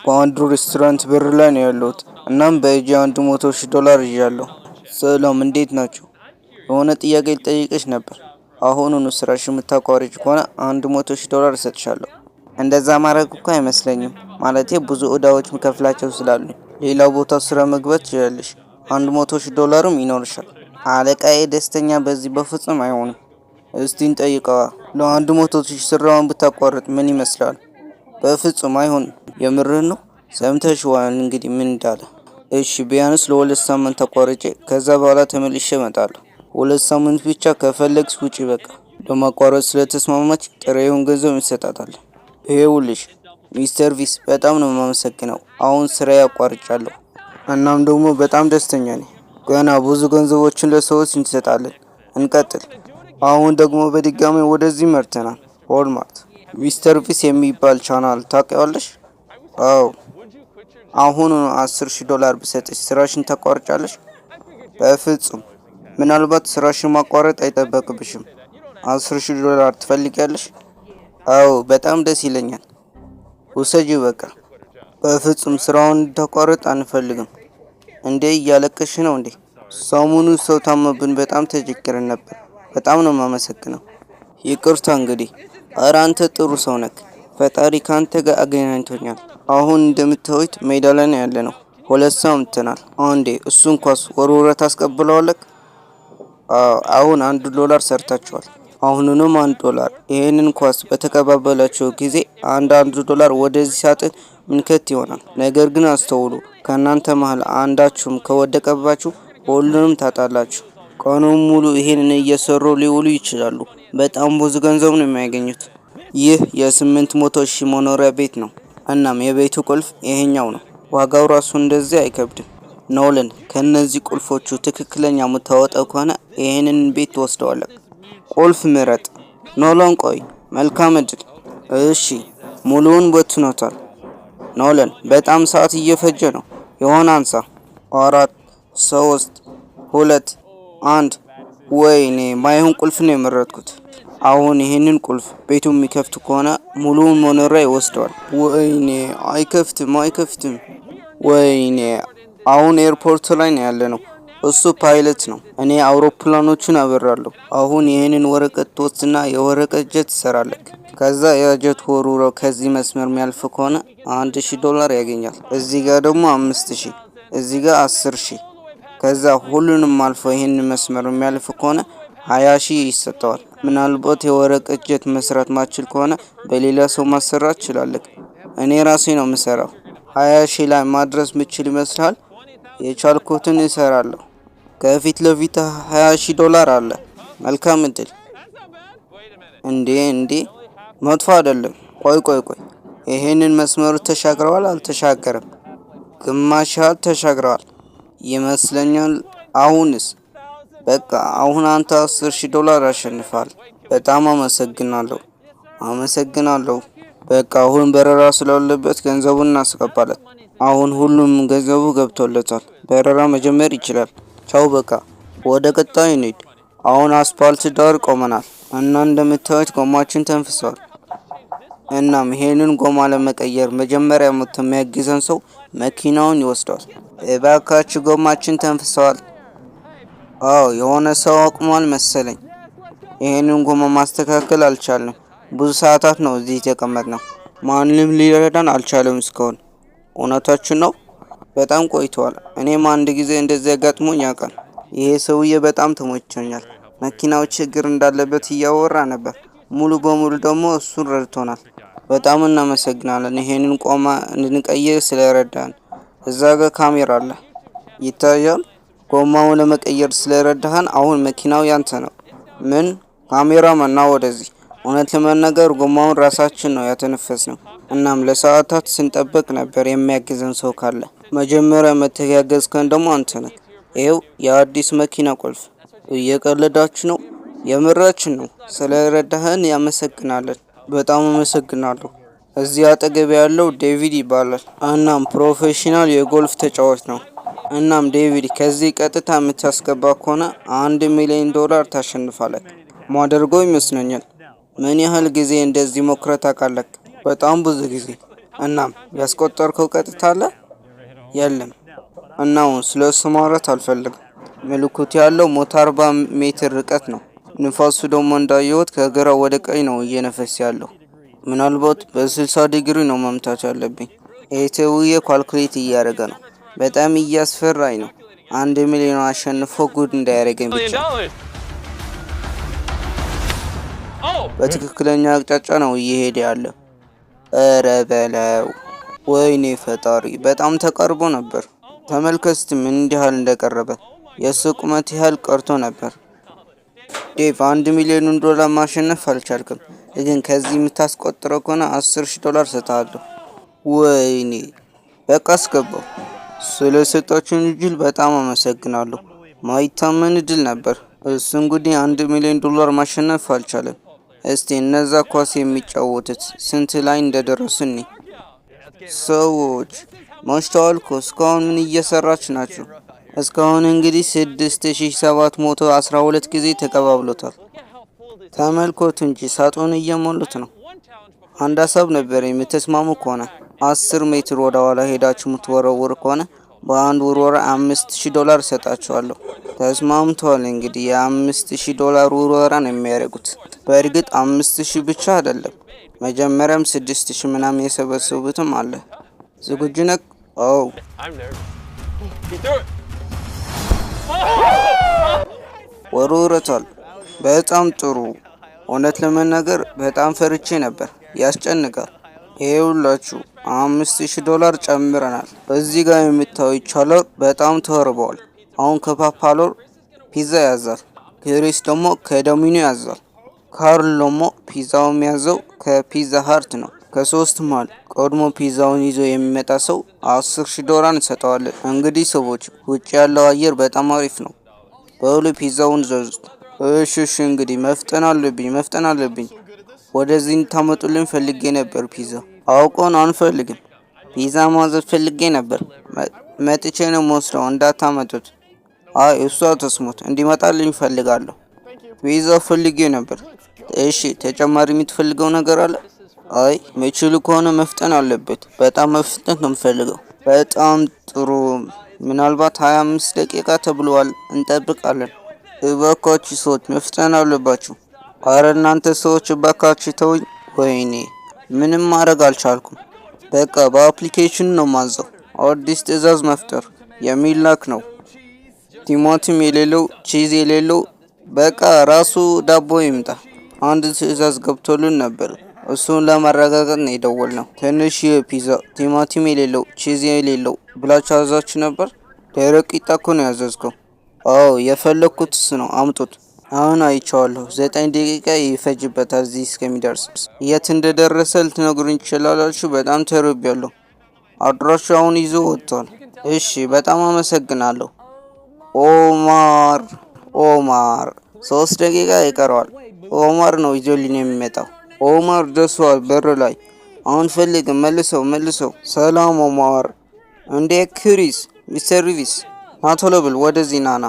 በአንዱ ሬስቶራንት በር ላይ ነው ያለሁት። እናም በእጄ $100,000 ይዣለሁ። ሰላም፣ እንዴት ናቸው? የሆነ ጥያቄ ልጠይቅሽ ነበር። አሁኑኑ ስራሽ የምታቋርጭ ከሆነ $100,000 እሰጥሻለሁ። እንደዛ ማድረግ እኮ አይመስለኝም። ማለቴ ብዙ እዳዎች ምከፍላቸው ስላሉኝ። ሌላ ቦታ ስራ መግባት ትችላለሽ። $100,000ም ይኖርሻል። አለቃዬ ደስተኛ በዚህ በፍጹም አይሆንም። እስቲ እንጠይቀዋ። ለ100,000 ስራውን ብታቋርጥ ምን ይመስላል? በፍጹም አይሆንም። የምርህን ነው? ሰምተሽዋል እንግዲህ ምን እንዳለ። እሺ ቢያንስ ለ2 ሳምንት ተቋርጬ ከዛ በኋላ ተመልሼ እመጣለሁ። 2 ሳምንት ብቻ፣ ከፈለግሽ ውጪ በቃ። ለማቋረጥ ስለተስማማች ጥሬውን ገንዘብ እንሰጣታለን። ይኸውልሽ ሚስተር ቪስ፣ በጣም ነው የማመሰግነው። አሁን ስራ አቋርጫለሁ። እናም ደግሞ በጣም ደስተኛ ነኝ። ገና ብዙ ገንዘቦችን ለሰዎች እንሰጣለን። እንቀጥል። አሁን ደግሞ በድጋሚ ወደዚህ መርተናል። ዎልማርት። ሚስተር ቪስ የሚባል ቻናል ታውቂዋለሽ? አዎ። አሁኑ $10,000 ብሰጥሽ ስራሽን ታቋርጫለሽ? በፍጹም። ምናልባት ስራሽን ማቋረጥ አይጠበቅብሽም። $10,000 ትፈልጊያለሽ? አዎ፣ በጣም ደስ ይለኛል። ውሰጂው በቃ። በፍጹም ስራውን እንድታቋርጥ አንፈልግም። እንዴ፣ እያለቀሽ ነው እንዴ? ሰሞኑን ሰው ታሞብን በጣም ተቸግረን ነበር። በጣም ነው የማመሰግነው። ይቅርታ እንግዲህ። እረ አንተ ጥሩ ሰው ነክ። ፈጣሪ ካንተ ጋር አገናኝቶኛል። አሁን እንደምታዩት ሜዳ ላይ ነው ያለነው። ሁለት ሰው አምጥተናል። አንዴ እሱን ኳስ ወርውረህ ታስቀብለዋለህ። አሁን $1 ሰርታችኋል። አሁኑንም $1። ይህንን ኳስ በተቀባበላቸው ጊዜ አንድ አንድ ዶላር ወደዚህ ሳጥን ምንከት ይሆናል። ነገር ግን አስተውሉ፣ ከእናንተ መሀል አንዳችሁም ከወደቀባችሁ ሁሉንም ታጣላችሁ። ቀኑን ሙሉ ይሄንን እየሰሩ ሊውሉ ይችላሉ። በጣም ብዙ ገንዘብ ነው የሚያገኙት። ይህ የ800,000 መኖሪያ ቤት ነው። እናም የቤቱ ቁልፍ ይሄኛው ነው። ዋጋው ራሱ እንደዚህ አይከብድም። ኖለን፣ ከነዚህ ቁልፎቹ ትክክለኛ የምታወጣው ከሆነ ይህንን ቤት ትወስደዋለህ። ቁልፍ ምረጥ። ኖለን ቆይ፣ መልካም እድል። እሺ፣ ሙሉውን በትኖታል። ኖለን፣ በጣም ሰዓት እየፈጀ ነው። የሆነ አንሳ። አራት፣ ሶስት፣ ሁለት፣ አንድ። ወይኔ፣ ማይሆን ቁልፍ ነው የመረጥኩት። አሁን ይሄንን ቁልፍ ቤቱ የሚከፍት ከሆነ ሙሉውን መኖሪያ ይወስደዋል። ወይኔ፣ አይከፍትም፣ አይከፍትም። ወይኔ፣ አሁን ኤርፖርት ላይ ነው ያለነው። እሱ ፓይለት ነው። እኔ አውሮፕላኖችን አበራለሁ። አሁን ይህንን ወረቀት ትወስድና የወረቀት ጀት ትሰራለህ። ከዛ የጀት ወርውሮ ከዚህ መስመር የሚያልፍ ከሆነ $1,000 ያገኛል። እዚህ ጋር ደግሞ 5,000፣ እዚህ ጋር 10,000። ከዛ ሁሉንም አልፎ ይህንን መስመር የሚያልፍ ከሆነ 20,000 ይሰጠዋል። ምናልባት የወረቀት ጀት መስራት ማትችል ከሆነ በሌላ ሰው ማሰራት ትችላለህ። እኔ ራሴ ነው የምሰራው። 20,000 ላይ ማድረስ ምችል ይመስልሃል? የቻልኩትን እሰራለሁ። ከፊት ለፊት $20,000 አለ። መልካም እድል። እንዴ እንዴ፣ መጥፎ አይደለም። ቆይ ቆይ ቆይ፣ ይሄንን መስመሩ ተሻግረዋል አልተሻገረም? ግማሽ ያህል ተሻግረዋል ይመስለኛል። አሁንስ በቃ አሁን አንተ $10,000 አሸንፋል። በጣም አመሰግናለሁ። አመሰግናለሁ። በቃ አሁን በረራ ስላለበት ገንዘቡን እናስገባለን። አሁን ሁሉም ገንዘቡ ገብቶለታል። በረራ መጀመር ይችላል። ቻው በቃ ወደ ቀጣዩ እንሂድ። አሁን አስፓልት ዳር ቆመናል እና እንደምታዩት ጎማችን ተንፍሷል። እናም ይሄንን ጎማ ለመቀየር መጀመሪያ መጥቶ የሚያግዘን ሰው መኪናውን ይወስደዋል። እባካችሁ፣ ጎማችን ተንፍሰዋል። አዎ፣ የሆነ ሰው አቁሟል መሰለኝ። ይሄንን ጎማ ማስተካከል አልቻልንም። ብዙ ሰዓታት ነው እዚህ የተቀመጥነው። ማንም ሊረዳን አልቻለም እስካሁን። እውነታችን ነው። በጣም ቆይተዋል። እኔም አንድ ጊዜ እንደዚህ አጋጥሞኝ ያውቃል። ይሄ ሰውዬ በጣም ተመችቶኛል። መኪናው ችግር እንዳለበት እያወራ ነበር። ሙሉ በሙሉ ደግሞ እሱን ረድቶናል። በጣም እናመሰግናለን ይሄንን ጎማ እንድንቀይር ስለረዳን። እዛ ጋር ካሜራ አለ፣ ይታያል። ጎማውን ለመቀየር ስለረዳህን አሁን መኪናው ያንተ ነው። ምን ካሜራማን ና ወደዚህ። እውነት ለመናገር ጎማውን ራሳችን ነው ያተነፈስነው። እናም ለሰዓታት ስንጠብቅ ነበር የሚያግዘን ሰው ካለ። መጀመሪያ መተህ ያገዝከን ደግሞ አንተ ነህ። ይኸው የአዲስ መኪና ቁልፍ። እየቀለዳችሁ ነው? የምራችን ነው። ስለረዳህን ያመሰግናለን። በጣም አመሰግናለሁ። እዚህ አጠገብ ያለው ዴቪድ ይባላል። እናም ፕሮፌሽናል የጎልፍ ተጫዋች ነው። እናም ዴቪድ፣ ከዚህ ቀጥታ የምታስገባ ከሆነ $1 ሚሊዮን ታሸንፋለህ። ማደርገው ይመስለኛል። ምን ያህል ጊዜ እንደዚህ ሞክረህ ታውቃለህ? በጣም ብዙ ጊዜ። እናም ያስቆጠርከው ቀጥታ አለ? የለም። እና አሁን ስለ እሱ ማውራት አልፈልግም። ምልክቱ ያለው 140 ሜትር ርቀት ነው። ንፋሱ ደግሞ እንዳየሁት ከግራ ወደ ቀኝ ነው እየነፈሰ ያለው። ምናልባት በ60 ዲግሪ ነው መምታት ያለብኝ። ይሄ ሰውዬ calculate እያደረገ ነው። በጣም እያስፈራኝ ነው። 1 ሚሊዮን አሸንፎ ጉድ እንዳያደርገኝ ብቻ። Million dollars. Oh, በትክክለኛ አቅጣጫ ነው እየሄደ ያለው። እረ በለው! ወይኔ ፈጣሪ! በጣም ተቃርቦ ነበር። ተመልከት ምን ያህል እንደቀረበ። የእሱ ቁመት ያህል ቀርቶ ነበር። ዴቭ፣ 1 ሚሊዮኑን ዶላር ማሸነፍ አልቻልክም፣ ግን ከዚህ የምታስቆጥረው ከሆነ 10,000 ዶላር ሰጥሃለሁ። ወይኔ! በቃ አስገባው። ስለሰጣችሁን እድል በጣም አመሰግናለሁ። ማይታመን እድል ነበር። እሱ እንግዲህ 1 ሚሊዮን ዶላር ማሸነፍ አልቻለም። እስቲ እነዛ ኳስ የሚጫወቱት ስንት ላይ እንደደረሱ እኔ ሰዎች መሽተዋል እኮ፣ እስካሁን ምን እየሰራች ናቸው? እስካሁን እንግዲህ 6712 ጊዜ ተቀባብሎታል። ተመልከቱ እንጂ ሳጥኑን እየሞሉት ነው። አንድ ሀሳብ ነበር፣ የምትስማሙ ከሆነ 10 ሜትር ወደ ኋላ ሄዳችሁ የምትወረውር ከሆነ በአንድ ውርወራ 5000 ዶላር እሰጣችኋለሁ። ተስማምተዋል። እንግዲህ የ5000 ዶላር ውርወራ ነው የሚያደርጉት። በእርግጥ 5000 ብቻ አይደለም፣ መጀመሪያም 6000 ምናምን የሰበሰቡትም አለ። ዝግጁ ነህ? አዎ። I'm nervous. He threw it. ወርውረታል። በጣም ጥሩ። እውነት ለመናገር በጣም ፈርቼ ነበር። ያስጨንቃል። ይኸውላችሁ 5000 ዶላር ጨምረናል። እዚህ ጋር የምታዩት ቻለር በጣም ተርበዋል። አሁን ከፓፓሎር ፒዛ ያዛል። ክሪስ ደግሞ ከዶሚኖ ያዛል። ካርል ደግሞ ፒዛው የሚያዘው ከፒዛ ሀርት ነው። ከሶስት መሃል ቀድሞ ፒዛውን ይዞ የሚመጣ ሰው 10,000 ዶላር እንሰጠዋለን። እንግዲህ ሰዎች፣ ውጭ ያለው አየር በጣም አሪፍ ነው። በሉ ፒዛውን ዘዙት። እሺ፣ እንግዲህ መፍጠን አለብኝ፣ መፍጠን አለብኝ። ወደዚህ እንድታመጡልኝ ፈልጌ ነበር ፒዛ። አውቆን አንፈልግም። ፒዛ ማዘዝ ፈልጌ ነበር። መጥቼ ነው የምወስደው፣ እንዳታመጡት። አይ እሷ ተስሞት እንዲመጣልኝ እፈልጋለሁ። ፒዛ ፈልጌ ነበር። እሺ፣ ተጨማሪ የምትፈልገው ነገር አለ? አይ መችሉ ከሆነ መፍጠን አለበት። በጣም መፍጠን ነው የምፈልገው። በጣም ጥሩ። ምናልባት 25 ደቂቃ ተብሏል። እንጠብቃለን። እባካችሁ ሰዎች መፍጠን አለባችሁ። አረ እናንተ ሰዎች እባካችሁ ተውኝ። ወይኔ ምንም ማድረግ አልቻልኩም። በቃ በ application ነው ማዘው። አዲስ ትዕዛዝ መፍጠር የሚላክ ነው። ቲማቲም የሌለው፣ cheese የሌለው፣ በቃ ራሱ ዳቦ ይምጣ። አንድ ትዕዛዝ ገብቶልን ነበር። እሱን ለማረጋገጥ ነው የደወልነው። ትንሽ ፒዛ ቲማቲም የሌለው፣ cheese የሌለው ብላችሁ አዛችሁ ነበር። ደረቅ ቂጣ እኮ ነው ያዘዝከው። አዎ የፈለግኩት እሱ ነው፣ አምጡት። አሁን አይቼዋለሁ። 9 ደቂቃ ይፈጅበታል እዚህ እስከሚደርስ። የት እንደደረሰ ልትነግሩኝ ትችላላችሁ? በጣም ተርቤያለሁ። አድራሻውን ይዞ ወጥቷል። እሺ፣ በጣም አመሰግናለሁ። ኦማር፣ ኦማር፣ 3 ደቂቃ ይቀረዋል። ኦማር ነው ይዞልኝ የሚመጣው። ኦማር ደርሷል በር ላይ። አሁን ፈልግ፣ መልሰው፣ መልሰው። ሰላም ኦማር። እንዴ ክሪስ፣ ሚስተር ሪቪስ፣ ና ቶሎ ብል ወደዚህ ናና።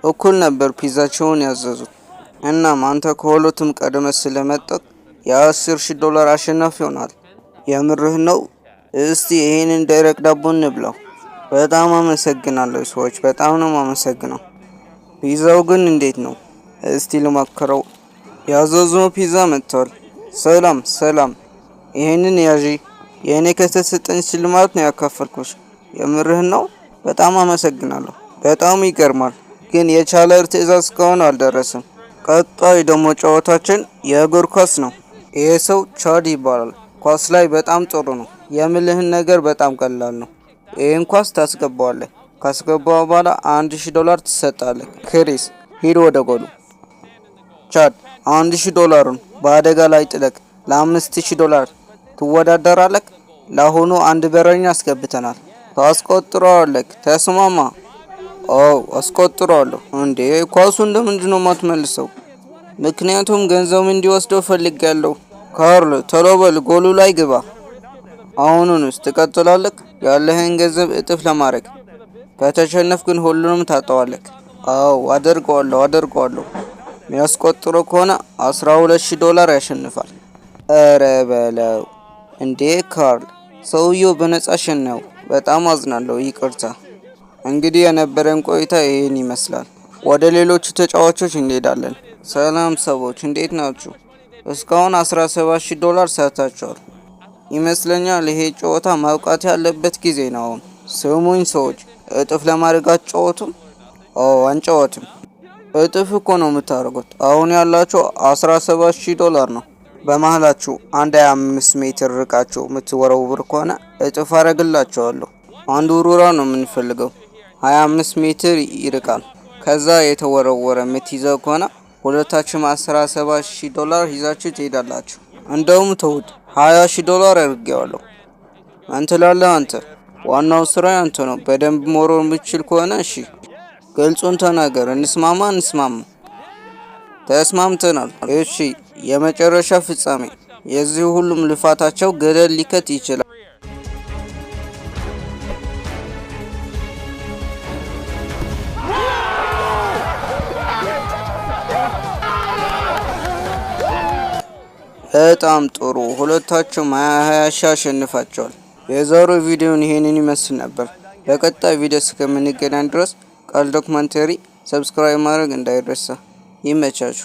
እኩል ነበር ፒዛቸውን ያዘዙት። እናም አንተ ከሁለቱም ቀድመህ ስለመጣህ የ10,000 ዶላር አሸናፊ ሆነሃል። የምርህ ነው? እስቲ ይሄንን ደረቅ ዳቦ እንብላው። በጣም አመሰግናለሁ ሰዎች፣ በጣም ነው የማመሰግነው። ፒዛው ግን እንዴት ነው? እስቲ ልሞክረው። ያዘዝነው ፒዛ መጥቷል። ሰላም ሰላም። ይሄንን ያዢ። የእኔ ከተሰጠኝ ሽልማት ነው ያካፈልኩሽ። የምርህን ነው? በጣም አመሰግናለሁ። በጣም ይገርማል። ግን የቻለር ትዕዛዝ እስካሁን አልደረሰም። ቀጣይ ደግሞ ጨዋታችን የእግር ኳስ ነው። ይሄ ሰው ቻድ ይባላል። ኳስ ላይ በጣም ጥሩ ነው። የምልህን ነገር በጣም ቀላል ነው። ይህን ኳስ ታስገባዋለህ። ካስገባው በኋላ 1000 ዶላር ትሰጣለህ። ክሪስ፣ ሂድ ወደ ጎሉ። ቻድ፣ 1000 ዶላሩን በአደጋ ላይ ጥለክ ለ5000 ዶላር ትወዳደራለህ። ለአሁኑ አንድ በረኛ አስገብተናል። ታስቆጥረዋለህ። ተስማማ? አዎ አስቆጥረዋለሁ። እንዴ ኳሱን ለምንድን ነው የማትመልሰው? ምክንያቱም ገንዘቡ እንዲወስደው ፈልጌያለሁ። ካርል፣ ቶሎ በል ጎሉ ላይ ግባ። አሁኑንስ ትቀጥላለህ? ያለህን ገንዘብ እጥፍ ለማድረግ። ከተሸነፍክ ግን ሁሉንም ታጣዋለህ። አዎ አደርገዋለሁ፣ አደርገዋለሁ። የሚያስቆጥረው ከሆነ 12,000 ዶላር ያሸንፋል። እረ በለው። እንዴ ካርል፣ ሰውየው በነጻ ሸናው። በጣም አዝናለሁ፣ ይቅርታ። እንግዲህ የነበረን ቆይታ ይህን ይመስላል። ወደ ሌሎቹ ተጫዋቾች እንሄዳለን። ሰላም ሰዎች፣ እንዴት ናችሁ? እስካሁን 17,000 ዶላር ሰርታችኋል ይመስለኛል። ይሄ ጨዋታ ማብቃት ያለበት ጊዜ ነው አሁን። ስሙኝ ሰዎች፣ እጥፍ ለማድረግ አትጫወቱም? ኦ፣ አንጫወትም። እጥፍ እኮ ነው የምታደርጉት። አሁን ያላችሁ 17,000 ዶላር ነው። በመሀላችሁ አንድ 25 ሜትር ርቃችሁ የምትወረውር ከሆነ እጥፍ አረግላችኋለሁ። አንድ ውርወራ ነው የምንፈልገው። 25 ሜትር ይርቃል። ከዛ የተወረወረ የምትይዘው ከሆነ ሁለታችሁም 17,000 ዶላር ይዛችሁ ትሄዳላችሁ። እንደውም ተውት፣ 20 ሺህ ዶላር አድርጌዋለሁ። አንተ ላለህ አንተ ዋናው ስራ ያንተ ነው። በደንብ መወርወር የምትችል ከሆነ እሺ፣ ግልጹን ተናገር። እንስማማ እንስማማ። ተስማምተናል። እሺ፣ የመጨረሻ ፍጻሜ። የዚህ ሁሉም ልፋታቸው ገደል ሊከት ይችላል። በጣም ጥሩ። ሁለታችሁም 20 20 ሺህ አሸንፋቸዋል። የዛሬው ቪዲዮን ይሄንን ይመስል ነበር። በቀጣይ ቪዲዮ እስከምንገናኝ ድረስ ቃል ዶክመንተሪ subscribe ማድረግ እንዳይረሳ። ይመቻችሁ።